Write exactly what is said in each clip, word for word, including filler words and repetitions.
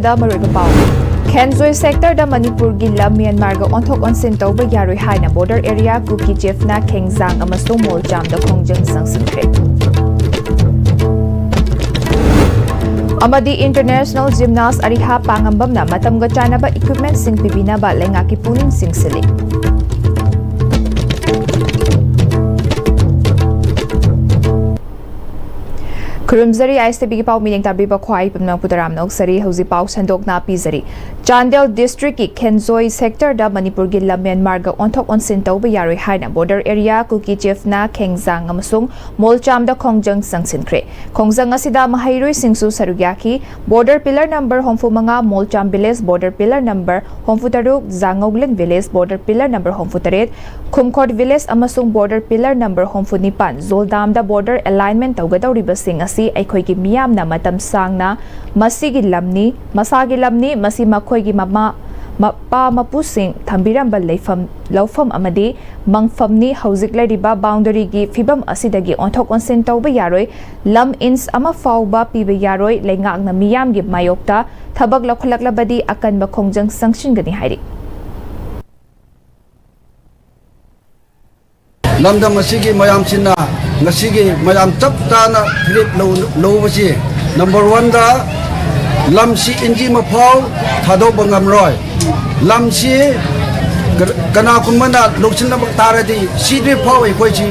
ꯗ ꯃꯔꯨꯑꯣꯏꯕ ꯄꯥꯎ꯫ ꯈꯦꯟꯖꯣꯏ ꯁꯦꯛꯇꯔꯗ ꯃꯅꯤꯄꯨꯔꯒꯤ ꯂꯝ ꯃ꯭ꯌꯥꯟꯃꯥꯔꯒ ꯑꯣꯟꯊꯣꯛ ꯑꯣꯟꯁꯤꯟ ꯇꯧꯕ ꯌꯥꯔꯣꯏ ꯍꯥꯏꯅ ꯕꯣꯔꯗꯔ ꯑꯦꯔꯤꯌꯥ ꯀꯨꯀꯤ ꯆꯤꯐꯅ ꯈꯦꯡꯖꯥꯡ ꯑꯃꯁꯨꯡ ꯃꯣꯜꯆꯥꯝꯗ ꯈꯣꯡꯖꯪ ꯆꯪꯁꯤꯟꯈ꯭ꯔꯦ꯫ ꯑꯃꯗꯤ ꯏꯟꯇꯔꯅꯦꯁꯅꯦꯜ ꯖꯤꯝꯅꯥꯁ ꯑꯔꯤꯍꯥ ꯄꯥꯉꯝꯕꯝꯅ ꯃꯇꯝꯒ ꯆꯥꯟꯅꯕ ꯏꯀ꯭ꯋꯤꯞꯃꯦꯟꯠꯁꯤꯡ ꯄꯤꯕꯤꯅꯕ ꯂꯩꯉꯥꯛꯀꯤ ꯄꯨꯛꯅꯤꯡ ꯆꯤꯡꯁꯤꯜꯂꯤ꯫ ꯈꯨꯔꯨꯝꯖꯔꯤ, ꯑꯥꯏ ꯑꯦꯁ ꯇꯤ ꯚꯤꯒꯤ ꯄꯥꯎ ꯃꯤꯠꯌꯦꯡ ꯇꯥꯕꯤꯕ ꯈ꯭ꯋꯥꯏ ꯄꯨꯝꯅꯃꯛꯄꯨ ꯇꯔꯥꯝꯅ ꯑꯣꯛꯆꯔꯤ꯫ ꯍꯧꯖꯤꯛ ꯄꯥꯎ ꯁꯟꯗꯣꯛꯅ ꯄꯤꯖꯔꯤ꯫ ꯆꯥꯟꯗꯦꯜ ꯗꯤꯁꯇ꯭ꯔꯤꯛꯀꯤ ꯈꯦꯟꯖꯣꯏ ꯁꯦꯛꯇꯔꯗ ꯃꯅꯤꯄꯨꯔꯒꯤ ꯂꯝ ꯃ꯭ꯌꯥꯟꯃꯥꯔꯒ ꯑꯣꯟꯊꯣꯛ ꯑꯣꯟꯁꯤꯟ ꯇꯧꯕ ꯌꯥꯔꯣꯏ ꯍꯥꯏꯅ ꯕꯣꯔꯗꯔ ꯑꯦꯔꯤꯌꯥ ꯀꯨꯀꯤ ꯆꯤꯐꯅ ꯈꯦꯡꯖꯥꯡ ꯑꯃꯁꯨꯡ ꯃꯣꯜꯆꯥꯝꯗ ꯈꯣꯡꯖꯪ ꯆꯪꯁꯤꯟꯈ꯭ꯔꯦ꯫ ꯈꯣꯡꯖꯪ ꯑꯁꯤꯗ ꯃꯍꯩꯔꯣꯏꯁꯤꯡꯁꯨ ꯁꯔꯨꯛ ꯌꯥꯈꯤ꯫ ꯕꯣꯔꯗꯔ ꯄꯤꯂꯔ ꯅꯝꯕꯔ ꯍꯨꯝꯐꯨ ꯃꯉꯥ, ꯃꯣꯜꯆꯥꯝ ꯚꯤꯂꯦꯖ, ꯕꯣꯔꯗꯔ ꯄꯤꯂꯔ ꯅꯝꯕꯔ ꯍꯨꯝꯐꯨ ꯇꯔꯨꯛ, ꯖꯥꯉꯧꯂꯤꯟ ꯚꯤꯂꯦꯖ, ꯕꯣꯔꯗꯔ ꯄꯤꯂꯔ ꯅꯝꯕꯔ ꯍꯨꯝꯐꯨ ꯇꯔꯦꯠ, ꯈꯨꯝꯈꯣꯠ ꯚꯤꯂꯦꯖ ꯑꯃꯁꯨꯡ ꯕꯣꯔꯗꯔ ꯄꯤꯂꯔ ꯅꯝꯕꯔ ꯍꯨꯝꯐꯨ ꯅꯤꯄꯥꯟ ꯖꯣꯜꯗꯥꯝꯗ ꯕꯣꯔꯗꯔ ꯑꯦꯂꯥꯏꯟꯃꯦꯟꯠ ꯇꯧꯒꯗꯧꯔꯤꯕꯁꯤꯡ ꯑꯁꯤ ꯑꯩꯈꯣꯏꯒꯤ ꯃꯤꯌꯥꯝꯅ ꯃꯇꯝ ꯁꯥꯡꯅ ꯃꯁꯤꯒꯤ ꯂꯝꯅꯤ, ꯃꯁꯥꯒꯤ ꯂꯝꯅꯤ, ꯃꯁꯤ ꯃꯈꯣꯏꯒꯤ ꯃꯃꯥ, ꯃꯄꯥ ꯃꯄꯨꯁꯤꯡ ꯊꯝꯕꯤꯔꯝꯕ ꯂꯩꯐꯝ, ꯂꯧꯐꯝ ꯑꯃꯗꯤ ꯃꯪꯐꯝꯅꯤ꯫ ꯍꯧꯖꯤꯛ ꯂꯩꯔꯤꯕ ꯕꯥꯎꯟꯗꯔꯤꯒꯤ ꯐꯤꯕꯝ ꯑꯁꯤꯗꯒꯤ ꯑꯣꯟꯊꯣꯛ ꯑꯣꯟꯁꯤꯟ ꯇꯧꯕ ꯌꯥꯔꯣꯏ, ꯂꯝ ꯏꯟꯆ ꯑꯃ ꯐꯥꯎꯕ ꯄꯤꯕ ꯌꯥꯔꯣꯏ, ꯂꯩꯉꯥꯛꯅ ꯃꯤꯌꯥꯝꯒꯤ ꯃꯥꯌꯣꯛꯇ ꯊꯕꯛ ꯂꯧꯈꯠꯂꯛꯂꯕꯗꯤ ꯑꯀꯟꯕ ꯈꯣꯡꯖꯪ ꯆꯪꯁꯤꯟꯒꯅꯤ ꯍꯥꯏꯔꯤ꯫ ꯂꯝꯗꯝ ꯑꯁꯤꯒꯤ ꯃꯌꯥꯝꯁꯤꯅ ꯉꯁꯤꯒꯤ ꯃꯌꯥꯝ ꯆꯞ ꯆꯥꯅ ꯐꯤꯔꯦꯞ ꯂꯧ-, ꯂꯧꯕꯁꯤ, ꯅꯝꯕꯔ ꯋꯥꯟꯗ, ꯂꯝꯁꯤ ꯏꯟꯆꯤ ꯑꯃ ꯐꯥꯎ ꯊꯥꯗꯣꯛꯄ ꯉꯝꯔꯣꯏ꯫ ꯂꯝꯁꯤ ꯀ-, ꯀꯅꯥꯒꯨꯝꯕꯅ ꯂꯧꯁꯤꯟꯅꯕ ꯇꯥꯔꯗꯤ, ꯁꯤꯗ꯭ꯔꯤ ꯐꯥꯎ ꯑꯩꯈꯣꯏꯁꯤ,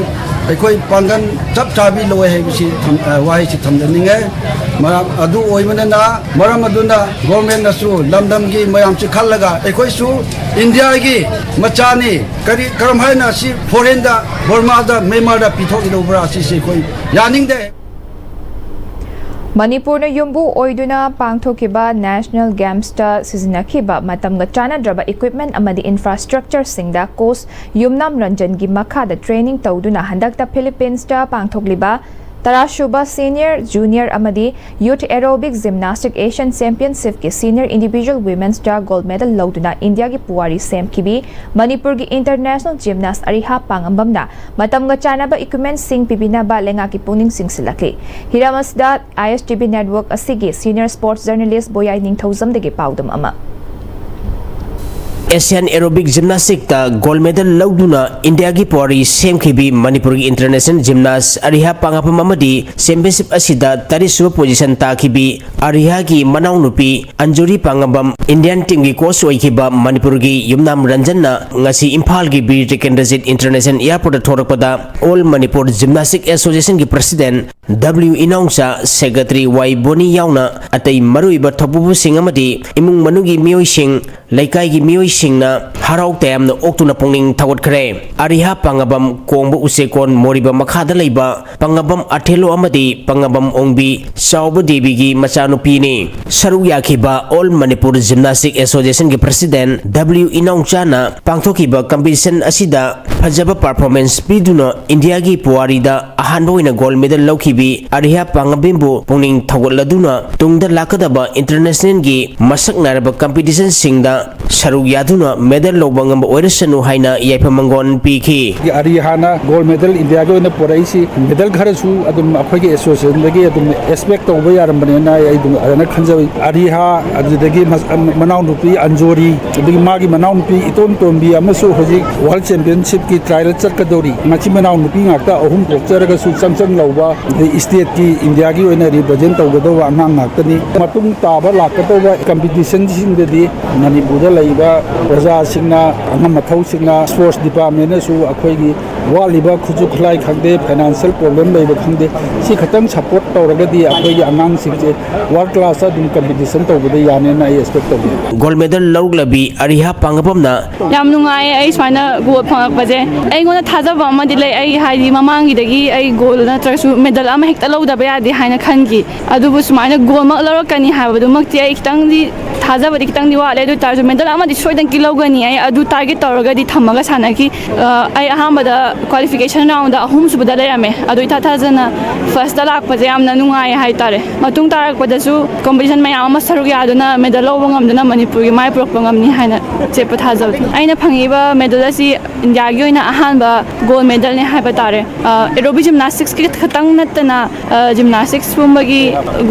ꯑꯩꯈꯣꯏ ꯄꯥꯡꯒꯜ ꯆꯞ ꯆꯥꯕꯤ ꯂꯧꯋꯦ ꯍꯥꯏꯕꯁꯤ ꯊꯝ-, ꯑ, ꯋꯥꯍꯩꯁꯤ ꯊꯝꯖꯅꯤꯡꯉꯦ꯫ ꯃꯔꯝ ꯑꯗꯨ ꯑꯣꯏꯕꯅꯤꯅ, ꯃꯔꯝ ꯑꯗꯨꯅ ꯒꯣꯔꯃꯦꯟꯅꯁꯨ ꯂꯝꯗꯝꯒꯤ ꯃꯌꯥꯝꯁꯤ ꯈꯜꯂꯒ, ꯑꯩꯈꯣꯏꯁꯨ ꯏꯟꯗꯤꯌꯥꯒꯤ ꯃꯆꯥꯅꯤ, ꯀꯔꯤ, ꯀꯔꯝ ꯍꯥꯏꯅ ꯑꯁꯤ ꯐꯣꯔꯦꯟꯗ, ꯕꯔꯃꯥꯗ, ꯃ꯭ꯌꯥꯟꯃꯥꯔꯗ ꯄꯤꯊꯣꯛꯀꯗꯧꯕ꯭ꯔꯥ? ꯑꯁꯤꯁꯦ ꯑꯩꯈꯣꯏ ꯌꯥꯅꯤꯡꯗꯦ꯫ ꯃꯅꯤꯄꯨꯔꯅ ꯌꯨꯝꯕꯨ ꯑꯣꯏꯗꯨꯅ ꯄꯥꯡꯊꯣꯛꯈꯤꯕ ꯅꯦꯁꯅꯦꯜ ꯒꯦꯝꯁꯇ ꯁꯤꯖꯤꯟꯅꯈꯤꯕ ꯃꯇꯝꯒ ꯆꯥꯟꯅꯗ꯭ꯔꯕ ꯏꯀ꯭ꯋꯤꯞꯃꯦꯟꯠ ꯑꯃꯗꯤ ꯏꯟꯐ꯭ꯔꯥꯁ꯭ꯇ꯭ꯔꯛꯆꯔꯁꯤꯡꯗ ꯀꯣꯆ ꯌꯨꯝꯅꯥꯝ ꯔꯟꯖꯟꯒꯤ ꯃꯈꯥꯗ ꯇ꯭ꯔꯦꯅꯤꯡ ꯇꯧꯗꯨꯅ ꯍꯟꯗꯛꯇ ꯐꯤꯂꯤꯄꯤꯟꯁꯇ ꯄꯥꯡꯊꯣꯛꯂꯤꯕ ꯇꯔꯥꯁꯨꯕ Senior, Junior ꯑꯃꯗꯤ Youth Aerobic Gymnastic Asian Championshipꯀꯤ Senior Individual Women'sꯇ gold medal ꯂꯧꯗꯨꯅ ꯏꯟꯗꯤꯌꯥꯒꯤ ꯄꯨꯋꯥꯔꯤ ꯁꯦꯝꯈꯤꯕꯤ ꯃꯅꯤꯄꯨꯔꯒꯤ international gymnast ꯑꯔꯤꯍꯥ ꯄꯥꯉꯝꯕꯝꯅ ꯃꯇꯝꯒ ꯆꯥꯟꯅꯕ equipmentꯁꯤꯡ ꯄꯤꯕꯤꯅꯕ ꯂꯩꯉꯥꯛꯀꯤ ꯄꯨꯛꯅꯤꯡ ꯆꯤꯡꯁꯤꯜꯂꯛꯂꯤ꯫ ꯍꯤꯔꯝ ꯑꯁꯤꯗ ISTV network ꯑꯁꯤꯒꯤ senior sports journalist ꯕꯣꯌꯥꯏ ꯅꯤꯡꯊꯧꯖꯝꯗꯒꯤ ꯄꯥꯎꯗꯝ ꯑꯃ꯫ Asian Aerobic Gymnasticꯇ gold medal ꯂꯧꯗꯨꯅ ꯏꯟꯗꯤꯌꯥꯒꯤ ꯄꯨꯋꯥꯔꯤ ꯁꯦꯝꯈꯤꯕꯤ ꯃꯅꯤꯄꯨꯔꯒꯤ international gymnast ꯑꯔꯤꯍꯥ ꯄꯥꯉꯝꯕꯝ ꯑꯃꯗꯤ championship ꯑꯁꯤꯗ ꯇꯔꯦꯠꯁꯨꯕ position ꯇꯥꯈꯤꯕꯤ ꯑꯔꯤꯍꯥꯒꯤ ꯃꯅꯥꯎꯅꯨꯄꯤ ꯑꯟꯖꯨꯔꯤ ꯄꯥꯉꯝꯕꯝ Indian teamꯒꯤ coach ꯑꯣꯏꯈꯤꯕ ꯃꯅꯤꯄꯨꯔꯒꯤ ꯌꯨꯝꯅꯥꯝ ꯔꯟꯖꯟꯅ ꯉꯁꯤ ꯏꯝꯐꯥꯜꯒꯤ Bir Tikendrajit International Airportꯇ ꯊꯣꯔꯛꯄꯗ All Manipur Gymnastic Associationꯒꯤ president W ꯏꯅꯥꯎꯆꯥ, secretary Y ꯕꯣꯅꯤ ꯌꯥꯎꯅ ꯑꯇꯩ ꯃꯔꯨꯑꯣꯏꯕ ꯊꯧꯄꯨꯕꯁꯤꯡ ꯑꯃꯗꯤ ꯏꯃꯨꯡ ꯃꯅꯨꯡꯒꯤ ꯃꯤꯑꯣꯏꯁꯤꯡ, ꯂꯩꯀꯥꯏꯒꯤ ꯃꯤꯑꯣꯏꯁꯤꯡꯅ ꯍꯔꯥꯎ ꯇꯌꯥꯝꯅ ꯑꯣꯛꯇꯨꯅ ꯄꯨꯛꯅꯤꯡ ꯊꯧꯒꯠꯈ꯭ꯔꯦ꯫ ꯑꯔꯤꯍꯥ ꯄꯥꯉꯥꯕꯝ ꯀꯣꯡꯕ ꯎꯆꯦꯛꯀꯣꯟ ꯃꯣꯔꯤꯕ ꯃꯈꯥꯗ ꯂꯩꯕ ꯄꯥꯉꯥꯕꯝ ꯑꯊꯦꯂꯣ ꯑꯃꯗꯤ ꯄꯥꯉꯥꯕꯝ ꯑꯣꯡꯕꯤ ꯆꯥꯎꯕ ꯗꯦꯕꯤꯒꯤ ꯃꯆꯥꯅꯨꯄꯤꯅꯤ꯫ ꯁꯔꯨꯛ ꯌꯥꯈꯤꯕ All Manipur Gymnastic Associationꯒꯤ president W ꯏꯅꯥꯎꯆꯥꯅ ꯄꯥꯡꯊꯣꯛꯈꯤꯕ competition ꯑꯁꯤꯗ ꯐꯖꯕ performance ꯄꯤꯗꯨꯅ ꯏꯟꯗꯤꯌꯥꯒꯤ ꯄꯨꯋꯥꯔꯤꯗ ꯑꯍꯥꯟꯕ ꯑꯣꯏꯅ gold medal ꯂꯧꯈꯤꯕꯤ ꯑꯔꯤꯍꯥ ꯄꯥꯉꯥꯕꯝꯕꯨ ꯄꯨꯛꯅꯤꯡ ꯊꯧꯒꯠꯂꯗꯨꯅ ꯇꯨꯡꯗ ꯂꯥꯛꯀꯗꯕ internationalꯒꯤ ꯃꯁꯛ ꯅꯥꯏꯔꯕ competitionꯁꯤꯡꯗ ꯁꯔꯨꯛ ꯌꯥꯗꯨꯅ medal ꯂꯧꯕ ꯉꯝꯕ ꯑꯣꯏꯔꯁꯅꯨ ꯍꯥꯏꯅ ꯌꯥꯏꯐ ꯃꯪꯒꯣꯜ ꯄꯤꯈꯤ꯫ ꯑꯔꯤꯍꯥꯅ gold medal ꯏꯟꯗꯤꯌꯥꯒꯤ ꯑꯣꯏꯅ ꯄꯨꯔꯛꯏꯁꯤ, medal ꯈꯔꯁꯨ ꯑꯗꯨꯝ ꯑꯩꯈꯣꯏꯒꯤ associationꯗꯒꯤ ꯑꯗꯨꯝ expect ꯇꯧꯕ ꯌꯥꯔꯝꯕꯅꯦꯅ ꯑꯩ ꯑꯗꯨꯝ ꯑꯗꯨꯅ ꯈꯟꯖꯩ꯫ ꯑꯔꯤꯍꯥ, ꯑꯗꯨꯗꯒꯤ ꯃꯁ-, ꯃꯅꯥꯎꯅꯨꯄꯤ ꯑꯟꯖꯣꯔꯤ, ꯑꯗꯒꯤ ꯃꯥꯒꯤ ꯃꯅꯥꯎꯅꯨꯄꯤ ꯏꯇꯣꯝ ꯇꯣꯝꯕꯤ ꯑꯃꯁꯨ ꯍꯧꯖꯤꯛ World Championshipꯀꯤ trial ꯆꯠꯀꯗꯧꯔꯤ꯫ ꯃꯆꯤꯟ ꯃꯅꯥꯎ ꯅꯨꯄꯤ ꯉꯥꯛꯇ ꯑꯍꯨꯝ ꯄꯣꯛꯆꯔꯒꯁꯨ ꯆꯪ ꯆꯪ ꯂꯧꯕ, ꯑꯗꯩ stateꯀꯤ, ꯏꯟꯗꯤꯌꯥꯒꯤ ꯑꯣꯏꯅ represent ꯇꯧꯒꯗꯧꯕ ꯑꯉꯥꯡ ꯉꯥꯛꯇꯅꯤ꯫ ꯃꯇꯨꯡ ꯇꯥꯕ ꯂꯥꯛꯀꯗꯧꯕ competitionꯁꯤꯡꯗꯗꯤ ꯃꯅꯤꯄꯨꯔꯗ ꯂꯩꯔꯤꯕ ꯄ꯭ꯔꯖꯥꯁꯤꯡꯅ, ꯑꯉꯝ ꯑꯊꯧꯁꯤꯡꯅ, sports departmentꯅꯁꯨ ꯑꯩꯈꯣꯏꯒꯤ ꯋꯥꯠꯂꯤꯕ ꯈꯨꯠꯁꯨ ꯈꯨꯠꯂꯥꯏ ꯈꯪꯗꯦ, financial problem ꯂꯩꯕ ꯈꯪꯗꯦ, ꯁꯤ ꯈꯛꯇꯪ support ꯇꯧꯔꯒꯗꯤ ꯑꯩꯈꯣꯏꯒꯤ ꯑꯉꯥꯡꯁꯤꯡꯁꯦ world classꯇ ꯑꯗꯨꯝ competition ꯇꯧꯕꯗ ꯌꯥꯅꯦꯅ ꯑꯩ expect ꯇꯧꯖꯩ꯫ Gold medal ꯂꯧꯔꯛꯂꯕꯤ ꯑꯔꯤꯍꯥ ꯄꯥꯉꯥꯕꯝꯅ ꯌꯥꯝ ꯅꯨꯡꯉꯥꯏꯌꯦ꯫ ꯑꯩ ꯁꯨꯃꯥꯏꯅ gold ꯐꯪꯉꯛꯄꯁꯦ ꯑꯩꯉꯣꯟꯗ ꯊꯥꯖꯕ ꯑꯃꯗꯤ ꯂꯩ꯫ ꯑꯩ ꯍꯥꯏꯗꯤ ꯃꯃꯥꯡꯒꯤꯗꯒꯤ ꯑꯩ gold ꯅꯠꯇ꯭ꯔꯒꯁꯨ medal ꯑꯃ ꯍꯦꯛꯇ ꯂꯧꯗꯕ ꯌꯥꯗꯦ ꯍꯥꯏꯅ ꯈꯟꯈꯤ꯫ ꯑꯗꯨꯕꯨ ꯁꯨꯃꯥꯏꯅ goldꯃꯛ ꯂꯧꯔꯛꯀꯅꯤ ꯍꯥꯏꯕꯗꯨꯃꯛꯇꯤ ꯑꯩ ꯈꯤꯇꯪꯗꯤ ꯊꯥꯖꯕꯗꯤ ꯈꯤꯇꯪꯗꯤ ꯋꯥꯠꯂꯦ꯫ ꯑꯗꯨ ꯑꯣꯏ ꯇꯥꯔꯁꯨ medal ꯑꯃꯗꯤ ꯁꯣꯏꯗꯅ ꯀꯤ ꯂꯧꯒꯅꯤ, ꯑꯩ ꯑꯗꯨ target ꯇꯧꯔꯒꯗꯤ ꯊꯝꯃꯒ ꯁꯥꯟꯅꯈꯤ꯫ ꯑ, ꯑꯩ ꯑꯍꯥꯟꯕꯗ qualification round ꯑꯍꯨꯝꯁꯨꯕꯗ ꯂꯩꯔꯝꯃꯦ, ꯑꯗꯨ ꯏꯊꯥ ꯊꯥꯖꯅ first ꯂꯥꯛꯄꯁꯦ ꯌꯥꯝꯅ ꯅꯨꯡꯉꯥꯏ ꯍꯥꯏꯇꯥꯔꯦ꯫ ꯃꯇꯨꯡ ꯇꯥꯔꯛꯄꯗꯁꯨ competition ꯃꯌꯥꯝ ꯑꯃ ꯁꯔꯨꯛ ꯌꯥꯗꯨꯅ medal ꯂꯧꯕ ꯉꯝꯗꯨꯅ ꯃꯅꯤꯄꯨꯔꯒꯤ ꯃꯥꯏ ꯄꯨꯔꯛꯄ ꯉꯝꯅꯤ ꯍꯥꯏꯅ ꯆꯦꯠꯄ ꯊꯥꯖꯕ꯫ ꯑꯩꯅ ꯐꯪꯉꯤꯕ medal ꯑꯁꯤ ꯏꯟꯗꯤꯌꯥꯒꯤ ꯑꯣꯏꯅ ꯑꯍꯥꯟꯕ gold medal ꯅꯦ ꯍꯥꯏꯕ ꯇꯥꯔꯦ꯫ ꯑ, aerobic gymnastics ꯀꯤ ꯈꯛꯇꯪ ꯅꯠꯇꯅ, ꯑ, gymnastics ꯀꯨꯝꯕꯒꯤ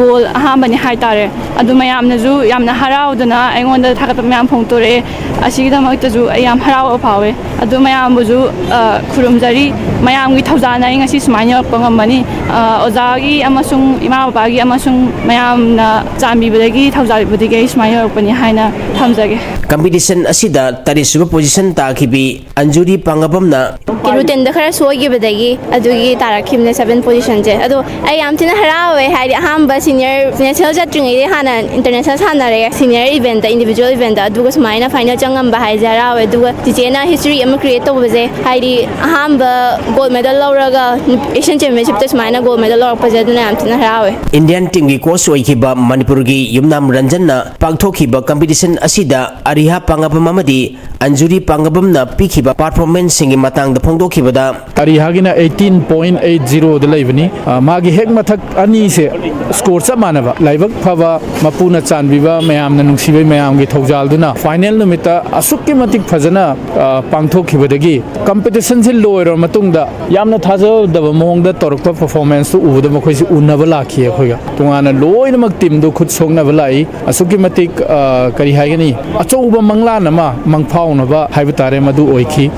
gold ꯑꯍꯥꯟꯕꯅꯤ ꯍꯥꯏꯇꯥꯔꯦ꯫ ꯑꯗꯨ ꯃꯌꯥꯝꯅꯁꯨ ꯌꯥꯝꯅ ꯍꯔꯥꯎꯗꯨꯅ ꯑꯩꯉꯣꯟꯗ ꯊꯥꯒꯠꯄ ꯃꯌꯥꯝ ꯐꯣꯡꯗꯣꯔꯛꯑꯦ꯫ ꯑꯁꯤꯒꯤꯗꯃꯛꯇꯁꯨ ꯑꯩ ꯌꯥꯝ ꯍꯔꯥꯎꯕ ꯐꯥꯎꯋꯦ꯫ ꯑꯗꯨ ꯃꯌꯥꯝꯕꯨꯁꯨ, ꯑ, ꯈꯨꯔꯨꯝꯖꯔꯤ꯫ ꯃꯌꯥꯝꯒꯤ ꯊꯧꯖꯥꯜꯅ ꯑꯩ ꯉꯁꯤ ꯁꯨꯃꯥꯏꯅ ꯌꯧꯔꯛꯄ ꯉꯝꯕꯅꯤ꯫ ꯑ, ꯑꯣꯖꯥꯒꯤ ꯑꯃꯁꯨꯡ ꯏꯃꯥ ꯕꯕꯥꯒꯤ ꯑꯃꯁꯨꯡ ꯃꯌꯥꯝꯅ ꯆꯥꯟꯕꯤꯕꯗꯒꯤ, ꯊꯧꯖꯥꯜꯕꯤꯕꯗꯒꯤ ꯑꯩ ꯁꯨꯃꯥꯏꯅ ꯌꯧꯔꯛꯄꯅꯤ ꯍꯥꯏꯅ ꯊꯝꯖꯒꯦ꯫ Competition ꯑꯁꯤꯗ ꯇꯔꯦꯠꯁꯨꯕ position ꯇꯥꯈꯤꯕꯤ ꯑꯟꯖꯨꯔꯤ ꯄꯥꯡꯒꯕꯝꯅ ꯀꯦꯔꯨꯇꯦꯟꯗ ꯈꯔ ꯁꯣꯏꯈꯤꯕꯗꯒꯤ ꯑꯗꯨꯒꯤ ꯇꯥꯔꯛꯈꯤꯕꯅꯦ seven position ꯁꯦ꯫ ꯑꯗꯣ ꯑꯩ ꯌꯥꯝ ꯊꯤꯅ ꯍꯔꯥꯎꯋꯦ, ꯍꯥꯏꯗꯤ ꯑꯍꯥꯟꯕ senior national ꯆꯠꯇ꯭ꯔꯤꯉꯩꯗ ꯍꯥꯟꯅ international ꯁꯥꯟꯅꯔꯦ, senior event ꯇ, individual event ꯇ, ꯑꯗꯨꯒ ꯁꯨꯃꯥꯏꯅ final ꯆꯪꯉꯝꯕ ꯍꯥꯏꯁꯦ ꯍꯔꯥꯎꯋꯦ꯫ ꯑꯗꯨꯒ ꯆꯤꯆꯦꯅ history ꯑꯃ create ꯇꯧꯕꯁꯦ, ꯍꯥꯏꯗꯤ ꯑꯍꯥꯟꯕ gold medal ꯂꯧꯔꯒ Asian championship ꯇ ꯁꯨꯃꯥꯏꯅ gold medal ꯂꯧꯔꯛꯄꯁꯦ, ꯑꯗꯨꯅ ꯌꯥꯝ ꯊꯤꯅ ꯍꯔꯥꯎꯋꯦ꯫ Indian team ꯒꯤ coach ꯑꯣꯏꯈꯤꯕ ꯃꯅꯤꯄꯨꯔꯒꯤ ꯌꯨꯝꯅꯥꯝ ꯔꯟꯖꯟꯅ ꯄꯥꯡꯊꯣꯛꯈꯤꯕ competition ꯑꯁꯤꯗ ꯑꯔꯤꯍꯥ ꯄꯥꯡꯒꯕꯝ ꯑꯃꯗꯤ ꯑꯟꯖꯨꯔꯤ ꯄꯥꯡꯒꯕꯝꯅ ꯄꯤꯈꯤꯕ performance ꯁꯤꯡꯒꯤ ꯃꯇꯥꯡꯗ ꯐꯣꯡꯗꯣꯛꯈꯤꯕꯗ, ꯑꯔꯤꯍꯥꯒꯤꯅ eighteen point eight zero ꯗ ꯂꯩꯕꯅꯤ꯫ ꯑ, ꯃꯥꯒꯤ ꯍꯦꯛ ꯃꯊꯛ ꯑꯅꯤꯁꯦ score ꯆꯞ ꯃꯥꯟꯅꯕ, ꯂꯥꯏꯕꯛ ꯐꯕ, ꯃꯄꯨꯅ ꯆꯥꯟꯕꯤꯕ, ꯃꯌꯥꯝꯅ ꯅꯨꯡꯁꯤꯕꯩ, ꯃꯌꯥꯝꯒꯤ ꯊꯧꯖꯥꯜꯗꯨꯅ final ꯅꯨꯃꯤꯠꯇ ꯑꯁꯨꯛꯀꯤ ꯃꯇꯤꯛ ꯐꯖꯅ, ꯑ, ꯄꯥꯡꯊꯣꯛꯈꯤꯕꯗꯒꯤ competition ꯁꯤ ꯂꯣꯏꯔꯕ ꯃꯇꯨꯡꯗ ꯌꯥꯝꯅ ꯊꯥꯖꯗꯕ ꯃꯑꯣꯡꯗ ꯇꯧꯔꯛꯄ performance ꯇꯨ ꯎꯕꯗ ꯃꯈꯣꯏꯁꯤ ꯎꯅꯕ ꯂꯥꯛꯈꯤ ꯑꯩꯈꯣꯏꯒ꯫ ꯇꯣꯉꯥꯟꯅ ꯂꯣꯏꯅꯃꯛ team ꯗꯨ ꯈꯨꯠ ꯁꯣꯛꯅꯕ ꯂꯥꯛꯏ꯫ ꯑꯁꯨꯛꯀꯤ ꯃꯇꯤꯛ, ꯑ, ꯀꯔꯤ ꯍꯥꯏꯒꯅꯤ, ꯑꯆꯧꯕ ꯃꯪꯂꯥꯟ ꯑꯃ ꯃꯪꯐꯥꯎꯅꯕ ꯍꯥꯏꯕ ꯇꯥꯔꯦ, ꯃꯗꯨ ꯑꯣꯏꯈꯤ꯫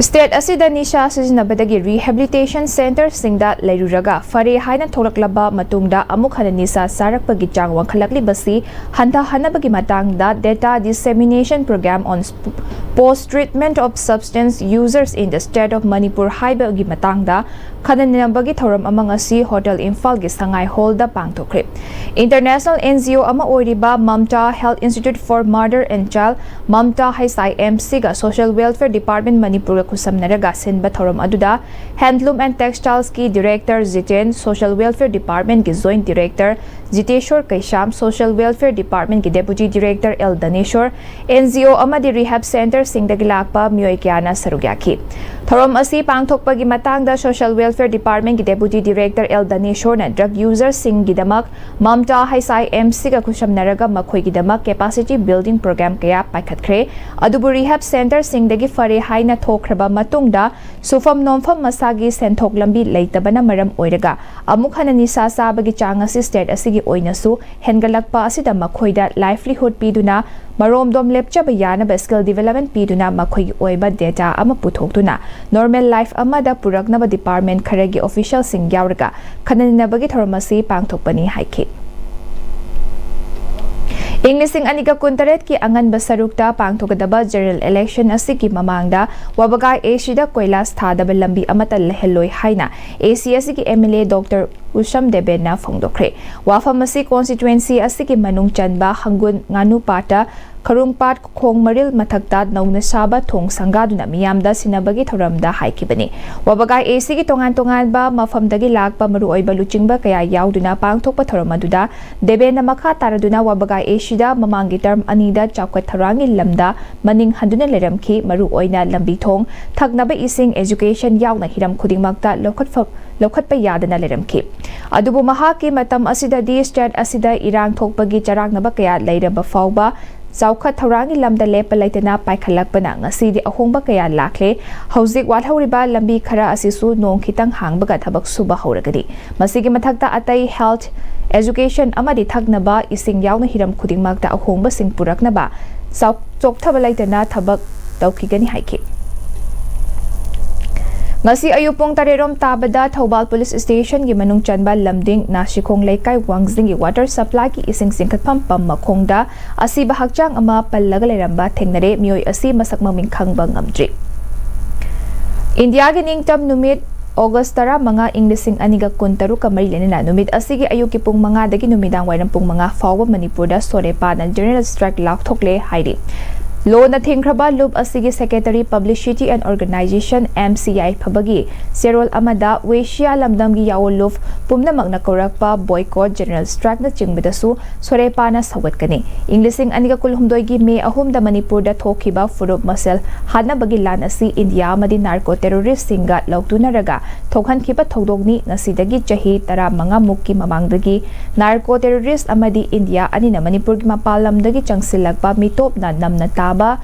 State ꯑꯁꯤꯗ ꯅꯤꯁꯥ ꯁꯤꯖꯤꯟꯅꯕꯗꯒꯤ rehabilitation centre ꯁꯤꯡꯗ ꯂꯩꯔꯨꯔꯒ ꯐꯔꯦ ꯍꯥꯏꯅ ꯊꯣꯛꯂꯛꯂꯕ ꯃꯇꯨꯡꯗ ꯑꯃꯨꯛ ꯍꯟꯅ ꯅꯤꯁꯥ ꯆꯥꯔꯛꯄꯒꯤ ꯆꯥꯡ ꯋꯥꯡꯈꯠꯂꯛꯂꯤꯕꯁꯤ ꯍꯟꯊꯍꯟꯅꯕꯒꯤ ꯃꯇꯥꯡꯗ Data Dissemination Programme on Post Treatment of Substance Users in the State of Manipur ꯍꯥꯏꯕꯒꯤ ꯃꯇꯥꯡꯗ ꯈꯟꯅ ꯅꯩꯅꯕꯒꯤ ꯊꯧꯔꯝ ꯑꯃ ꯉꯁꯤ Hotel ꯏꯝꯐꯥꯜꯒꯤ ꯁꯉꯥꯏ ꯍꯣꯜꯗ ꯄꯥꯡꯊꯣꯛꯈ꯭ꯔꯦ꯫ International NGO ꯑꯃ ꯑꯣꯏꯔꯤꯕ Mamta Health Institute for Mother and Child, Mamta ꯍꯩꯁ ꯑꯥꯏ ꯑꯦꯝ ꯁꯤꯒ Social Welfare Department ꯃꯅꯤꯄꯨꯔꯒ ꯈꯨꯠꯁꯝꯅꯔꯒ ꯁꯤꯟꯕ ꯊꯧꯔꯝ ꯑꯗꯨꯗ Handloom and Textiles ꯀꯤ Director Jiten, Social Welfare Department ꯀꯤ Joint Director Jiteshwor Keisham, Social Welfare Department ꯀꯤ Deputy Director L Dhaneshwor, N G O ꯑꯃꯗꯤ rehab centre ꯁꯤꯡꯗꯒꯤ ꯂꯥꯛꯄ ꯃꯤꯑꯣꯏ ꯀꯌꯥꯅ ꯁꯔꯨꯛ ꯌꯥꯈꯤ꯫ ꯊꯧꯔꯝ ꯑꯁꯤ ꯄꯥꯡꯊꯣꯛꯄꯒꯤ ꯃꯇꯥꯡꯗ Social Welfare Department ꯀꯤ Deputy Director ꯑꯦꯜ ꯙꯅꯦꯁꯣꯔꯅ drug user ꯁꯤꯡꯒꯤꯗꯃꯛ ꯃꯝꯇꯥ ꯍꯩꯁ ꯑꯥꯏ ꯑꯦꯝ ꯁꯤꯒ ꯈꯨꯠꯁꯝꯅꯔꯒ ꯃꯈꯣꯏꯒꯤꯗꯃꯛ capacity building program ꯀꯌꯥ ꯄꯥꯏꯈꯠꯈ꯭ꯔꯦ꯫ ꯑꯗꯨꯕꯨ rehab centre ꯁꯤꯡꯗꯒꯤ ꯐꯔꯦ ꯍꯥꯏꯅ ꯊꯣꯛꯈ꯭ꯔꯕ ꯃꯇꯨꯡꯗ ꯁꯨꯐꯝ ꯅꯣꯝꯐꯝ ꯃꯁꯥꯒꯤ ꯁꯦꯟꯊꯣꯛ ꯂꯝꯕꯤ ꯂꯩꯇꯕꯅ ꯃꯔꯝ ꯑꯣꯏꯔꯒ ꯑꯃꯨꯛ ꯍꯟꯅ ꯅꯤꯁꯥ ꯆꯥꯕꯒꯤ ꯆꯥꯡ ꯑꯁꯤ state ꯑꯁꯤꯒꯤ ꯑꯣꯏꯅꯁꯨ ꯍꯦꯟꯒꯠꯂꯛꯄ ꯑꯁꯤꯗ ꯃꯈꯣꯏꯗ livelihood ꯄꯤꯗꯨꯅ ꯃꯔꯣꯝꯗꯣꯝ ꯂꯦꯞꯆꯕ ꯌꯥꯅꯕ skill development ꯄꯤꯗꯨꯅ ꯃꯈꯣꯏꯒꯤ ꯑꯣꯏꯕ data ꯑꯃ ꯄꯨꯊꯣꯛꯇꯨꯅ normal life ꯑꯃꯗ ꯄꯨꯔꯛꯅꯕ department ꯈꯔꯒꯤ official ꯁꯤꯡ ꯌꯥꯎꯔꯒ ꯈꯟꯅ ꯅꯩꯅꯕꯒꯤ ꯊꯧꯔꯝ ꯑꯁꯤ ꯄꯥꯡꯊꯣꯛꯄꯅꯤ ꯍꯥꯏꯈꯤ꯫ ꯏꯪ ꯂꯤꯁꯤꯡ ꯑꯅꯤꯒ ꯀꯨꯟꯇꯔꯦꯠꯀꯤ ꯑꯉꯟꯕ ꯁꯔꯨꯛꯇ ꯄꯥꯡꯊꯣꯛꯀꯗꯕ general election ꯑꯁꯤꯒꯤ ꯃꯃꯥꯡꯗ ꯋꯥꯕꯒꯥꯏ ꯑꯦ ꯁꯤꯗ ꯀꯣꯏꯂꯥꯁ ꯊꯥꯗꯕ ꯂꯝꯕꯤ ꯑꯃꯠꯇ ꯂꯩꯍꯜꯂꯣꯏ ꯍꯥꯏꯅ ꯑꯦ ꯁꯤ ꯑꯁꯤꯒꯤ ꯑꯦꯝ ꯑꯦꯜ ꯑꯦ ꯗꯣꯛꯇꯔ ꯎꯁꯝ ꯗꯦꯕꯦꯟꯅ ꯐꯣꯡꯗꯣꯛꯈ꯭ꯔꯦ꯫ ꯋꯥꯐꯝ ꯑꯁꯤ constituency ꯑꯁꯤꯒꯤ ꯃꯅꯨꯡ ꯆꯟꯕ ꯍꯪꯒꯨꯟ, ꯉꯥꯅꯨꯄꯥꯠꯇ, ꯈꯔꯨꯡꯄꯥꯠ, ꯈꯣꯡ ꯃꯔꯤꯜ ꯃꯊꯛꯇ ꯅꯧꯅ ꯁꯥꯕ ꯊꯣꯡ ꯁꯪꯒꯥꯗꯨꯅ ꯃꯤꯌꯥꯝꯗ ꯁꯤꯟꯅꯕꯒꯤ ꯊꯧꯔꯝꯗ ꯍꯥꯏꯈꯤꯕꯅꯤ꯫ ꯋꯥꯕꯒꯥꯏ ꯑꯦ ꯁꯤꯒꯤ ꯇꯣꯉꯥꯟ ꯇꯣꯉꯥꯟꯕ ꯃꯐꯝꯗꯒꯤ ꯂꯥꯛꯄ ꯃꯔꯨꯑꯣꯏꯕ ꯂꯨꯆꯤꯡꯕ ꯀꯌꯥ ꯌꯥꯎꯗꯨꯅ ꯄꯥꯡꯊꯣꯛꯄ ꯊꯧꯔꯝ ꯑꯗꯨꯗ ꯗꯦꯕꯦꯟꯅ ꯃꯈꯥ ꯇꯥꯔꯗꯨꯅ ꯋꯥꯕꯒꯥꯏ ꯑꯦ ꯁꯤꯗ ꯃꯃꯥꯡꯒꯤ term ꯑꯅꯤꯗ ꯆꯥꯎꯈꯠ ꯊꯧꯔꯥꯡꯒꯤ ꯂꯝꯗ ꯃꯅꯤꯡ ꯍꯟꯗꯨꯅ ꯂꯩꯔꯝꯈꯤ, ꯃꯔꯨꯑꯣꯏꯅ ꯂꯝꯕꯤ ꯊꯣꯡ, ꯊꯛꯅꯕ ꯏꯁꯤꯡ, education ꯌꯥꯎꯅ ꯍꯤꯔꯝ ꯈꯨꯗꯤꯡꯃꯛꯇ ꯂꯧꯈꯠꯐꯝ ꯂꯧꯈꯠꯄ ꯌꯥꯗꯅ ꯂꯩꯔꯝꯈꯤ꯫ ꯑꯗꯨꯕꯨ ꯃꯍꯥꯛꯀꯤ ꯃꯇꯝ ꯑꯁꯤꯗꯗꯤ state ꯑꯁꯤꯗ ꯏꯔꯥꯡ ꯊꯣꯛꯄꯒꯤ ꯆꯔꯥꯡꯅꯕ ꯀꯌꯥ ꯂꯩꯔꯕ ꯐꯥꯎꯕ ꯆꯥꯎꯈꯠ ꯊꯧꯔꯥꯡꯒꯤ ꯂꯝꯗ ꯂꯦꯞꯄ ꯂꯩꯇꯅ ꯄꯥꯏꯈꯠꯂꯛꯄꯅ ꯉꯁꯤꯗꯤ ꯑꯍꯣꯡꯕ ꯀꯌꯥ ꯂꯥꯛꯂꯦ꯫ ꯍꯧꯖꯤꯛ ꯋꯥꯠꯍꯧꯔꯤꯕ ꯂꯝꯕꯤ ꯈꯔ ꯑꯁꯤꯁꯨ ꯅꯣꯡ ꯈꯤꯇꯪ ꯍꯥꯡꯕꯒ ꯊꯕꯛ ꯁꯨꯕ ꯍꯧꯔꯒꯅꯤ꯫ ꯃꯁꯤꯒꯤ ꯃꯊꯛꯇ ꯑꯇꯩ health, education ꯑꯃꯗꯤ ꯊꯛꯅꯕ ꯏꯁꯤꯡ ꯌꯥꯎꯅ ꯍꯤꯔꯝ ꯈꯨꯗꯤꯡꯃꯛꯇ ꯑꯍꯣꯡꯕꯁꯤꯡ ꯄꯨꯔꯛꯅꯕ ꯆꯥꯎ-, ꯆꯣꯛꯊꯕ ꯂꯩꯇꯅ ꯊꯕꯛ ꯇꯧꯈꯤꯒꯅꯤ ꯍꯥꯏꯈꯤ꯫ ꯉꯁꯤ ꯑꯌꯨꯛ ꯄꯨꯡ ꯇꯔꯦꯠ ꯔꯣꯝ ꯇꯥꯕꯗ ꯊꯧꯕꯥꯜ police station ꯒꯤ ꯃꯅꯨꯡ ꯆꯟꯕ ꯂꯝꯗꯤꯡ ꯅꯥꯁꯤꯈꯣꯡ ꯂꯩꯀꯥꯏ ꯋꯥꯡꯖꯤꯡꯒꯤ water supply ꯒꯤ ꯏꯁꯤꯡ ꯆꯤꯡꯈꯠꯐꯝ pump ꯃꯈꯣꯡꯗ ꯑꯁꯤꯕ ꯍꯛꯆꯥꯡ ꯑꯃ ꯄꯜꯂꯒ ꯂꯩꯔꯝꯕ ꯊꯦꯡꯅꯔꯦ꯫ ꯃꯤꯑꯣꯏ ꯑꯁꯤ ꯃꯁꯛ ꯃꯃꯤꯡ ꯈꯪꯕ ꯉꯝꯗ꯭ꯔꯤ꯫ ꯏꯟꯗꯤꯌꯥꯒꯤ ꯅꯤꯡꯇꯝ ꯅꯨꯃꯤꯠ ꯑꯣꯒꯁ ꯇꯔꯥꯃꯉꯥ, ꯏꯪ ꯂꯤꯁꯤꯡ ꯑꯅꯤꯒ ꯀꯨꯟꯇꯔꯨꯛꯀ ꯃꯔꯤ ꯂꯩꯅꯅ ꯅꯨꯃꯤꯠ ꯑꯁꯤꯒꯤ ꯑꯌꯨꯛꯀꯤ ꯄꯨꯡ ꯃꯉꯥꯗꯒꯤ ꯅꯨꯃꯤꯗꯥꯡ ꯋꯥꯏꯔꯝ ꯄꯨꯡ ꯃꯉꯥ ꯐꯥꯎꯕ ꯃꯅꯤꯄꯨꯔꯗ ꯁꯣꯔꯦ ꯄꯥꯅ general strike ꯂꯥꯎꯊꯣꯛꯂꯦ ꯍꯥꯏꯔꯤ꯫ ꯂꯣꯅ ꯊꯤꯡꯈ꯭ꯔꯕ ꯂꯨꯞ ꯑꯁꯤꯒꯤ Secretary Publicity and Organization, M C I, ꯐꯕꯒꯤ ꯆꯦꯔꯣꯜ ꯑꯃꯗ ꯋꯦꯁꯤꯌꯥ ꯂꯝꯗꯝꯒꯤ ꯌꯥꯑꯣꯟꯂꯨꯞ ꯄꯨꯝꯅꯃꯛꯅ ꯀꯧꯔꯛꯄ boycott, general strike ꯅꯆꯤꯡꯕꯗꯁꯨ ꯁꯣꯔꯦꯄꯥꯅ ꯁꯧꯒꯠꯀꯅꯤ꯫ ꯏꯪ ꯂꯤꯁꯤꯡ ꯑꯅꯤꯒ ꯀꯨꯟꯍꯨꯝꯗꯣꯏꯒꯤ ꯃꯦ ꯑꯍꯨꯝꯗ ꯃꯅꯤꯄꯨꯔꯗ ꯊꯣꯛꯈꯤꯕ ꯐꯨꯔꯨꯞ ꯃꯁꯦꯜ ꯍꯥꯠꯅꯕꯒꯤ ꯂꯥꯟ ꯑꯁꯤ ꯏꯟꯗꯤꯌꯥ ꯑꯃꯗꯤ narco terroristꯁꯤꯡꯒ ꯂꯧꯇꯨꯅꯔꯒ ꯊꯣꯛꯍꯟꯈꯤꯕ ꯊꯧꯗꯣꯛꯅꯤ꯫ ꯉꯁꯤꯗꯒꯤ ꯆꯍꯤ ꯇꯔꯥꯃꯉꯥ ꯃꯨꯛꯀꯤ ꯃꯃꯥꯡꯗꯒꯤ narco terrorist ꯑꯃꯗꯤ ꯏꯟꯗꯤꯌꯥ ꯑꯅꯤꯅ ꯃꯅꯤꯄꯨꯔꯒꯤ ꯃꯄꯥꯟ ꯂꯝꯗꯒꯤ ꯆꯪꯁꯤꯜꯂꯛꯄ ꯃꯤꯇꯣꯞꯅ ꯅꯝꯅ ꯇꯥꯕ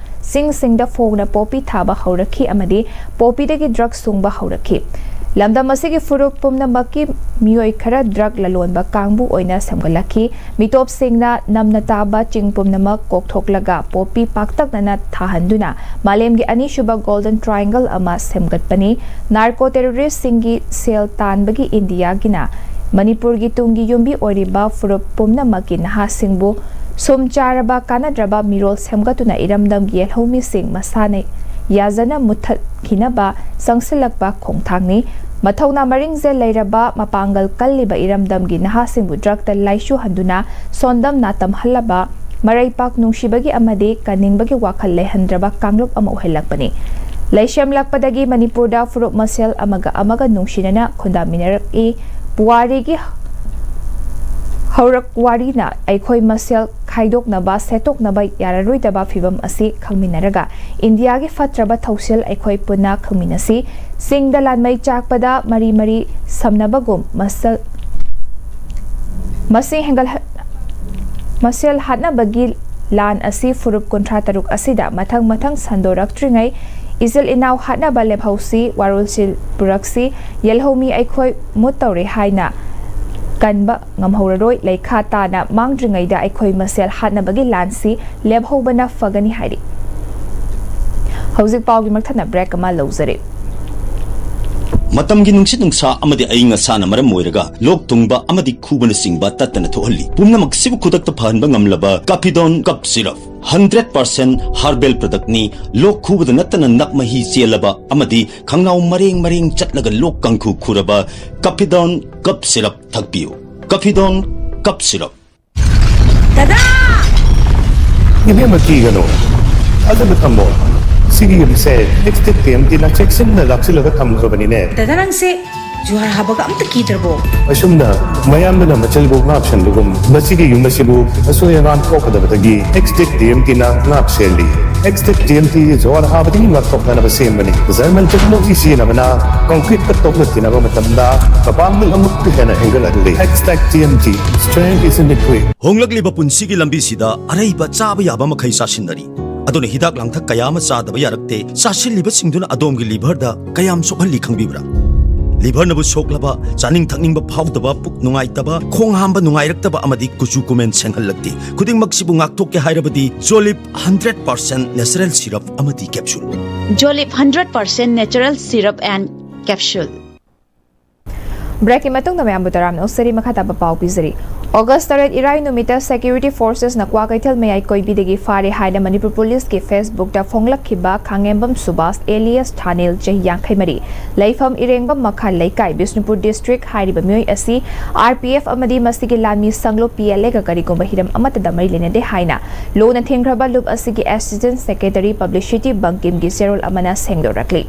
ꯆꯤꯡꯁꯤꯡꯗ ꯐꯣꯡꯅ ꯄꯣꯄꯤ ꯊꯥꯕ ꯍꯧꯔꯛꯈꯤ ꯑꯃꯗꯤ ꯄꯣꯄꯤꯗꯒꯤ drug ꯁꯨꯡꯕ ꯍꯧꯔꯛꯈꯤ꯫ ꯂꯝꯗꯝ ꯑꯁꯤꯒꯤ ꯐꯨꯔꯨꯞ ꯄꯨꯝꯅꯃꯛꯀꯤ ꯃꯤꯑꯣꯏ ꯈꯔ drug ꯂꯂꯣꯟꯕ ꯀꯥꯡꯕꯨ ꯑꯣꯏꯅ ꯁꯦꯝꯒꯠꯂꯛꯈꯤ꯫ ꯃꯤꯇꯣꯞꯁꯤꯡꯅ ꯅꯝꯅ ꯇꯥꯕ ꯆꯤꯡ ꯄꯨꯝꯅꯃꯛ ꯀꯣꯛꯊꯣꯛꯂꯒ ꯄꯣꯄꯤ ꯄꯥꯛꯇꯛꯅꯅ ꯊꯥꯍꯟꯗꯨꯅ ꯃꯥꯂꯦꯝꯒꯤ ꯑꯅꯤꯁꯨꯕ Golden Triangle ꯑꯃ ꯁꯦꯝꯒꯠꯄꯅꯤ꯫ Narco terroristꯁꯤꯡꯒꯤ ꯁꯦꯜ ꯇꯥꯟꯕꯒꯤ ꯏꯟꯗꯤꯌꯥꯒꯤꯅ ꯃꯅꯤꯄꯨꯔꯒꯤ ꯇꯨꯡꯒꯤ ꯌꯨꯝꯕꯤ ꯑꯣꯏꯔꯤꯕ ꯐꯨꯔꯨꯞ ꯄꯨꯝꯅꯃꯛꯀꯤ ꯅꯍꯥꯁꯤꯡꯕꯨ ꯁꯨꯝ ꯆꯥꯔꯕ ꯀꯥꯟꯅꯗ꯭ꯔꯕ ꯃꯤꯔꯣꯜ ꯁꯦꯝꯒꯠꯇꯨꯅ ꯏꯔꯝꯗꯝꯒꯤ ꯌꯦꯜꯍꯧꯃꯤꯁꯤꯡ ꯃꯁꯥꯅ ꯌꯥꯖꯅ ꯃꯨꯠꯊꯠꯈꯤꯅꯕ ꯆꯪꯁꯤꯜꯂꯛꯄ ꯈꯣꯡꯊꯥꯡꯅꯤ꯫ ꯃꯊꯧꯅꯥ ꯃꯔꯤꯡꯖꯦꯜ ꯂꯩꯔꯕ, ꯃꯄꯥꯡꯒꯜ ꯀꯜꯂꯤꯕ ꯏꯔꯝꯗꯝꯒꯤ ꯅꯍꯥꯁꯤꯡꯕꯨ drugꯇ ꯂꯥꯏꯆꯨꯍꯟꯗꯨꯅ ꯁꯣꯟꯗꯝ ꯅꯥꯇꯝꯍꯜꯂꯕ, ꯃꯔꯩꯄꯥꯛ ꯅꯨꯡꯁꯤꯕꯒꯤ ꯑꯃꯗꯤ ꯀꯟꯅꯤꯡꯕꯒꯤ ꯋꯥꯈꯜ ꯂꯩꯍꯟꯗ꯭ꯔꯕ ꯀꯥꯡꯂꯨꯞ ꯑꯃ ꯑꯣꯏꯍꯜꯂꯛꯄꯅꯤ꯫ ꯂꯩꯁꯦꯝꯂꯛꯄꯗꯒꯤ ꯃꯅꯤꯄꯨꯔꯗ ꯐꯨꯔꯨꯞ ꯃꯁꯦꯜ ꯑꯃꯒ ꯑꯃꯒ ꯅꯨꯡꯁꯤꯅꯅ ꯈꯨꯟꯗꯥꯃꯤꯟꯅꯔꯛꯏ꯫ ꯄꯨꯋꯥꯔꯤꯒꯤ ꯍꯧꯔꯛ ꯋꯥꯔꯤꯅ ꯑꯩꯈꯣꯏ ꯃꯁꯦꯜ ꯈꯥꯏꯗꯣꯛꯅꯕ, ꯁꯦꯠꯇꯣꯛꯅꯕ ꯌꯥꯔꯔꯣꯏꯗꯕ ꯐꯤꯚꯝ ꯑꯁꯤ ꯈꯪꯃꯤꯟꯅꯔꯒ ꯏꯟꯗꯤꯌꯥꯒꯤ ꯐꯠꯇ꯭ꯔꯕ ꯊꯧꯁꯤꯜ ꯑꯩꯈꯣꯏ ꯄꯨꯟꯅ ꯈꯪꯃꯤꯟꯅꯁꯤ꯫ ꯆꯤꯡꯗ ꯂꯥꯟꯃꯩ ꯆꯥꯛꯄꯗ ꯃꯔꯤ ꯃꯔꯤ ꯁꯝꯅꯕꯒꯨꯝ ꯃꯁꯜ-, ꯃꯁꯤꯡ ꯍꯦꯟꯒꯠꯍ-, ꯃꯁꯦꯜ ꯍꯥꯠꯅꯕꯒꯤ ꯂꯥꯟ ꯑꯁꯤ ꯐꯨꯔꯨꯞ ꯀꯨꯟꯊ꯭ꯔꯥ ꯇꯔꯨꯛ ꯑꯁꯤꯗ ꯃꯊꯪ ꯃꯊꯪ ꯁꯟꯗꯣꯔꯛꯇ꯭ꯔꯤꯉꯩ ꯏꯆꯤꯜ ꯏꯅꯥꯎ ꯍꯥꯠꯅꯕ ꯂꯦꯞꯍꯧꯁꯤ, ꯋꯥꯔꯣꯜꯁꯤꯜ ꯄꯨꯔꯛꯁꯤ, ꯌꯦꯜꯍꯧꯃꯤ ꯑꯩꯈꯣꯏ ꯃꯨꯠ ꯇꯧꯔꯦ ꯍꯥꯏꯅ ꯀꯟꯕ ꯉꯝꯍꯧꯔꯔꯣꯏ꯫ ꯂꯩꯈꯥ ꯇꯥꯅ ꯃꯥꯡꯗ꯭ꯔꯤꯉꯩꯗ ꯑꯩꯈꯣꯏ ꯃꯁꯦꯜ ꯍꯥꯠꯅꯕꯒꯤ ꯂꯥꯟꯁꯤ ꯂꯦꯞꯍꯧꯕꯅ ꯐꯒꯅꯤ ꯍꯥꯏꯔꯤ꯫ ꯍꯧꯖꯤꯛ ꯄꯥꯎꯒꯤ ꯃꯛꯊꯠꯅ break ꯑꯃ ꯂꯧꯖꯔꯤ꯫ ꯃꯇꯝꯒꯤ ꯅꯨꯡꯁꯤꯠ ꯅꯨꯡꯁꯥ ꯑꯃꯗꯤ ꯑꯏꯪ ꯑꯁꯥꯅ ꯃꯔꯝ ꯑꯣꯏꯔꯒ ꯂꯣꯛ ꯊꯨꯡꯕ ꯑꯃꯗꯤ ꯈꯨꯕꯅꯆꯤꯡꯕ ꯇꯠꯇꯅ ꯊꯣꯛꯍꯜꯂꯤ꯫ ꯄꯨꯝꯅꯃꯛꯁꯤꯕꯨ ꯈꯨꯗꯛꯇ ꯐꯍꯟꯕ ꯉꯝꯂꯕ Cappidone Cough Syrup, hundred percent herbal productꯅꯤ꯫ ꯂꯣꯛ ꯈꯨꯕꯗ ꯅꯠꯇꯅ ꯅꯞ ꯃꯍꯤ ꯆꯦꯜꯂꯕ ꯑꯃꯗꯤ ꯈꯪꯅꯥꯎ ꯃꯔꯦꯡ ꯃꯔꯦꯡ ꯆꯠꯂꯒ ꯂꯣꯛ ꯀꯥꯡꯈꯨ ꯈꯨꯔꯕ Cappidone Cough Syrup ꯊꯛꯄꯤꯌꯨ꯫ Cappidone Cough Syrup꯫ ꯗꯗꯥ! ꯏꯕꯦꯝꯃ, ꯀꯤꯒꯅꯨ꯫ ꯑꯗꯨꯕꯨ ꯊꯝꯃꯣ, ꯁꯤꯒꯤ ꯌꯨꯝꯁꯦ ꯑꯦꯛꯁꯇꯦꯛ ꯇꯤ ꯑꯦꯝ ꯇꯤꯅ ꯆꯦꯛꯁꯤꯟꯅ ꯂꯥꯛꯁꯤꯜꯂꯒ ꯊꯝꯈ꯭ꯔꯕꯅꯤꯅꯦ꯫ ꯗꯗꯥ, ꯅꯪꯁꯦ ꯖꯨꯍꯥꯔ ꯍꯥꯕꯒ ꯑꯝꯇ ꯀꯤꯗ꯭ꯔꯕꯣ? ꯑꯁꯨꯝꯅ ꯃꯌꯥꯝꯗꯨꯅ ꯃꯆꯜꯕꯨ ꯉꯥꯛ ꯁꯦꯟꯕꯒꯨꯝ, ꯃꯁꯤꯒꯤ ꯌꯨꯝ ꯑꯁꯤꯕꯨ ꯑꯁꯣꯏ ꯑꯉꯥꯝ ꯊꯣꯛꯀꯗꯕꯗꯒꯤ ꯑꯦꯛꯁꯇꯦꯛ ꯇꯤ ꯑꯦꯝ ꯇꯤꯅ ꯉꯥꯛ ꯁꯦꯜꯂꯤ꯫ ꯑꯦꯛꯁꯇꯦꯛ ꯇꯤ ꯑꯦꯝ ꯇꯤ ꯖꯨꯍꯥꯔ ꯍꯥꯕꯗꯒꯤ ꯉꯥꯛꯊꯣꯛꯅꯅꯕ ꯁꯦꯝꯕꯅꯤ꯫ ꯖꯔꯃꯟ ꯇꯦꯛꯅꯣꯂꯣꯖꯤ ꯁꯤꯖꯤꯟꯅꯕꯅ ꯀꯪꯀ꯭ꯔꯤꯠꯇ ꯇꯣꯛꯅ ꯊꯤꯅꯕ ꯃꯇꯝꯗ ꯃꯄꯥꯡꯒꯜ ꯑꯃꯨꯛꯀ ꯍꯦꯟꯅ ꯍꯦꯟꯒꯠꯍꯜꯂꯤ꯫ Extech T M T, strength is in liquid꯫ ꯍꯣꯡꯂꯛꯂꯤꯕ ꯄꯨꯟꯁꯤꯒꯤ ꯂꯝꯕꯤꯁꯤꯗ ꯑꯔꯩꯕ ꯆꯥꯕ ꯌꯥꯕ ꯃꯈꯩ ꯆꯥꯁꯤꯟꯅꯔꯤ꯫ ꯑꯗꯨꯅ ꯍꯤꯗꯥꯛ ꯂꯥꯡꯊꯛ ꯀꯌꯥ ꯑꯃ ꯆꯥꯗꯕ ꯌꯥꯔꯛꯇꯦ꯫ ꯆꯥꯁꯤꯜꯂꯤꯕꯁꯤꯡꯗꯨꯅ ꯑꯗꯣꯝꯒꯤ ꯂꯤꯚꯔꯗ ꯀꯌꯥꯝ ꯁꯣꯛꯍꯜꯂꯤ ꯈꯪꯕꯤꯕ꯭ꯔꯥ? ꯂꯤꯚꯔꯅꯕꯨ ꯁꯣꯛꯂꯕ, ꯆꯥꯅꯤꯡ ꯊꯛꯅꯤꯡꯕ ꯐꯥꯎꯗꯕ, ꯄꯨꯛ ꯅꯨꯡꯉꯥꯏꯇꯕ, ꯈꯣꯡ ꯍꯥꯝꯕ ꯅꯨꯡꯉꯥꯏꯔꯛꯇꯕ ꯑꯃꯗꯤ ꯀꯨꯆꯨ ꯀꯨꯃꯦꯟ ꯁꯦꯡꯍꯜꯂꯛꯇꯦ꯫ ꯈꯨꯗꯤꯡꯃꯛꯁꯤꯕꯨ ꯉꯥꯛꯊꯣꯛꯀꯦ ꯍꯥꯏꯔꯕꯗꯤ ꯖꯣꯂꯤꯞ ꯍꯟꯗ꯭ꯔꯦꯠ ꯄꯥꯔꯁꯦꯟ ꯅꯦꯆꯔꯦꯜ ꯁꯤꯔꯞ ꯑꯃꯗꯤ capsule. Jolip hundred percent natural syrup and capsule. ꯕ꯭ꯔꯦꯛꯀꯤ ꯃꯇꯨꯡꯗ ꯃꯌꯥꯝꯕꯨ ꯇꯔꯥꯝꯅ ꯑꯣꯛꯆꯔꯤ꯫ ꯃꯈꯥ ꯇꯥꯕ ꯄꯥꯎ ꯄꯤꯖꯔꯤ꯫ ꯑꯣꯒꯁ ꯇꯔꯦꯠ ꯏꯔꯥꯏ ꯅꯨꯃꯤꯠꯇ ꯁꯦꯀ꯭ꯌꯨꯔꯤꯇꯤ ꯐꯣꯔꯁꯦꯁꯅ ꯀ꯭ꯋꯥꯀꯩꯊꯦꯜ ꯃꯌꯥꯏ ꯀꯣꯏꯕꯤꯗꯒꯤ ꯐꯥꯔꯦ ꯍꯥꯏꯅ ꯃꯅꯤꯄꯨꯔ ꯄꯨꯂꯤꯁꯀꯤ ꯐꯦꯁꯕꯨꯛꯇ ꯐꯣꯡꯂꯛꯈꯤꯕ ꯈꯥꯉꯦꯝꯕꯝ ꯁꯨꯕꯥꯁ alias ꯊꯥꯅꯤꯜ, ꯆꯍꯤ ꯌꯥꯡꯈꯩ ꯃꯔꯤ, ꯂꯩꯐꯝ ꯏꯔꯦꯡꯕꯝ ꯃꯈꯥ ꯂꯩꯀꯥꯏ, ꯕꯤꯁꯅꯨꯄꯨꯔ ꯗꯤꯁꯇ꯭ꯔꯤꯛ꯫ ꯍꯥꯏꯔꯤꯕ ꯃꯤꯑꯣꯏ ꯑꯁꯤ ꯑꯥꯔ ꯄꯤ ꯑꯦꯐ ꯑꯃꯗꯤ ꯃꯁꯤꯒꯤ ꯂꯥꯟꯃꯤ ꯁꯪꯂꯨꯞ ꯄꯤ ꯑꯦꯜ ꯑꯦꯒ ꯀꯔꯤꯒꯨꯝꯕ ꯍꯤꯔꯝ ꯑꯃꯠꯇꯗ ꯃꯔꯤ ꯂꯩꯅꯗꯦ ꯍꯥꯏꯅ ꯂꯨꯅ ꯊꯦꯡꯈ꯭ꯔꯕ ꯂꯨꯞ ꯑꯁꯤꯒꯤ ꯑꯦꯁꯤꯁꯇꯦꯟꯠ ꯁꯦꯀ꯭ꯔꯦꯇꯔꯤ ꯄꯕ꯭ꯂꯤꯁꯤꯇꯤ ꯕꯪꯀꯤꯝꯒꯤ ꯆꯦꯔꯣꯜ ꯑꯃꯅ ꯁꯦꯡꯗꯣꯔꯛꯂꯤ꯫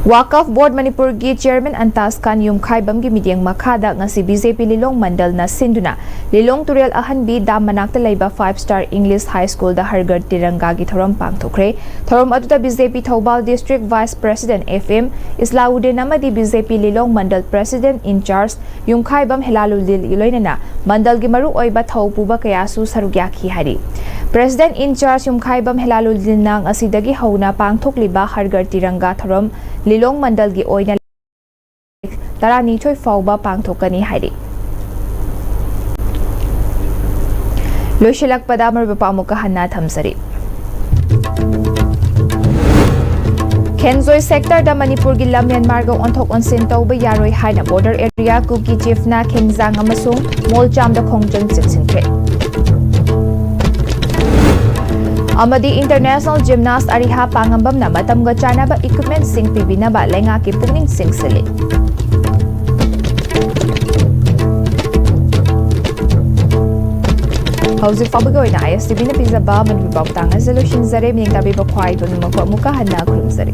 ꯋꯥꯀꯐ ꯕꯣꯔꯗ ꯃꯅꯤꯄꯨꯔꯒꯤ ꯆꯤꯌꯔꯃꯦꯟ ꯑꯟꯇꯥꯖ ꯈꯥꯟ ꯌꯨꯝꯈꯥꯏꯕꯝꯒꯤ ꯃꯤꯠꯌꯦꯡ ꯃꯈꯥꯗ ꯉꯁꯤ ꯕꯤ ꯖꯦ ꯄꯤ ꯂꯤꯂꯣꯡ ꯃꯟꯗꯜꯅ ꯁꯤꯟꯗꯨꯅ ꯂꯤꯂꯣꯡ ꯇꯨꯔꯦꯜ ꯑꯍꯟꯕꯤ ꯗꯥꯝ ꯃꯅꯥꯛꯇ ꯂꯩꯕ ꯐꯥꯏꯚ ꯁ꯭ꯇꯥꯔ ꯏꯪꯂꯤꯁ ꯍꯥꯏ ꯁ꯭ꯀꯨꯜꯗ ꯍꯔ ꯘꯔ ꯇꯤꯔꯪꯒꯥꯒꯤ ꯊꯧꯔꯝ ꯄꯥꯡꯊꯣꯛꯈ꯭ꯔꯦ꯫ ꯊꯧꯔꯝ ꯑꯗꯨꯗ B J P Thoubal district vice president F M Islauddin ꯑꯃꯗꯤ B J P Lilong mandal president in charge ꯌꯨꯝꯈꯥꯏꯕꯝ ꯍꯦꯂꯥꯂꯨꯗꯤꯟꯒꯤ ꯂꯣꯏꯅꯅ ꯃꯟꯗꯜꯒꯤ ꯃꯔꯨꯑꯣꯏꯕ ꯊꯧ ꯄꯨꯕ ꯀꯌꯥꯁꯨ ꯁꯔꯨꯛ ꯌꯥꯈꯤ ꯍꯥꯏꯔꯤ꯫ ꯄ꯭ꯔꯦꯁꯤꯗꯦꯟꯠ ꯏꯟꯆꯥꯔꯖ ꯌꯨꯝꯈꯥꯏꯕꯝ ꯍꯦꯂꯥꯂꯨꯗꯤꯟꯅ ꯉꯁꯤꯗꯒꯤ ꯍꯧꯅ ꯄꯥꯡꯊꯣꯛꯂꯤꯕ ꯍꯔ ꯘꯔ ꯇꯤꯔꯪꯒꯥ ꯊꯧꯔꯝ ꯂꯤꯂꯣꯡ ꯃꯟꯗꯜꯒꯤ ꯑꯣꯏꯅ ꯇꯔꯥꯅꯤꯊꯣꯏ ꯐꯥꯎꯕ ꯄꯥꯡꯊꯣꯛꯀꯅꯤ ꯍꯥꯏꯔꯤ꯫ ꯂꯣꯏꯁꯤꯜꯂꯛꯄꯗ ꯃꯔꯨꯑꯣꯏꯕ ꯄꯥꯎ ꯑꯃꯨꯛꯀ ꯍꯟꯅ ꯊꯝꯖꯔꯤ꯫ ꯈꯦꯟꯖꯣꯏ ꯁꯦꯛꯇꯔꯗ ꯃꯅꯤꯄꯨꯔꯒꯤ ꯂꯝ ꯃ꯭ꯌꯥꯟꯃꯥꯔꯒ ꯑꯣꯟꯊꯣꯛ ꯑꯣꯟꯁꯤꯟ ꯇꯧꯕ ꯌꯥꯔꯣꯏ ꯍꯥꯏꯅ ꯕꯣꯔꯗꯔ ꯑꯦꯔꯤꯌꯥ ꯀꯨꯀꯤ ꯆꯤꯐꯅ ꯈꯦꯟꯖꯥꯡ ꯑꯃꯁꯨꯡ ꯃꯣꯜꯆꯥꯝꯗ ꯈꯣꯡꯖꯪ ꯆꯦꯟꯁꯤꯟꯈ꯭ꯔꯦ꯫ ꯑꯃꯗꯤ ꯏꯟꯇꯔꯅꯦꯁꯅꯦꯜ ꯖꯤꯝꯅꯥꯁ ꯑꯔꯤꯍꯥ ꯄꯥꯉꯝꯕꯝꯅ ꯃꯇꯝꯒ ꯆꯥꯟꯅꯕ ꯏꯀ꯭ꯋꯤꯞꯃꯦꯟꯠꯁꯤꯡ ꯄꯤꯕꯤꯅꯕ ꯂꯩꯉꯥꯛꯀꯤ ꯄꯨꯛꯅꯤꯡ ꯆꯤꯡꯁꯤꯜꯂꯤ꯫ ꯍꯧꯖꯤꯛ ꯐꯥꯎꯕꯒꯤ ꯑꯣꯏꯅ ꯑꯥꯏ ꯑꯦꯁ ꯇꯤ ꯚꯤꯅ ꯄꯤꯖꯕ ꯃꯅꯤꯄꯨꯔ ꯄꯥꯎ ꯃꯇꯥꯡ ꯑꯁꯤ ꯂꯣꯏꯁꯤꯟꯖꯔꯦ꯫ ꯃꯤꯠꯌꯦꯡ ꯇꯥꯕꯤꯕ ꯈ꯭ꯋꯥꯏ ꯄꯨꯝꯅꯃꯛꯄꯨ ꯑꯃꯨꯛꯀ ꯍꯟꯅ ꯈꯨꯔꯨꯝꯖꯔꯤ꯫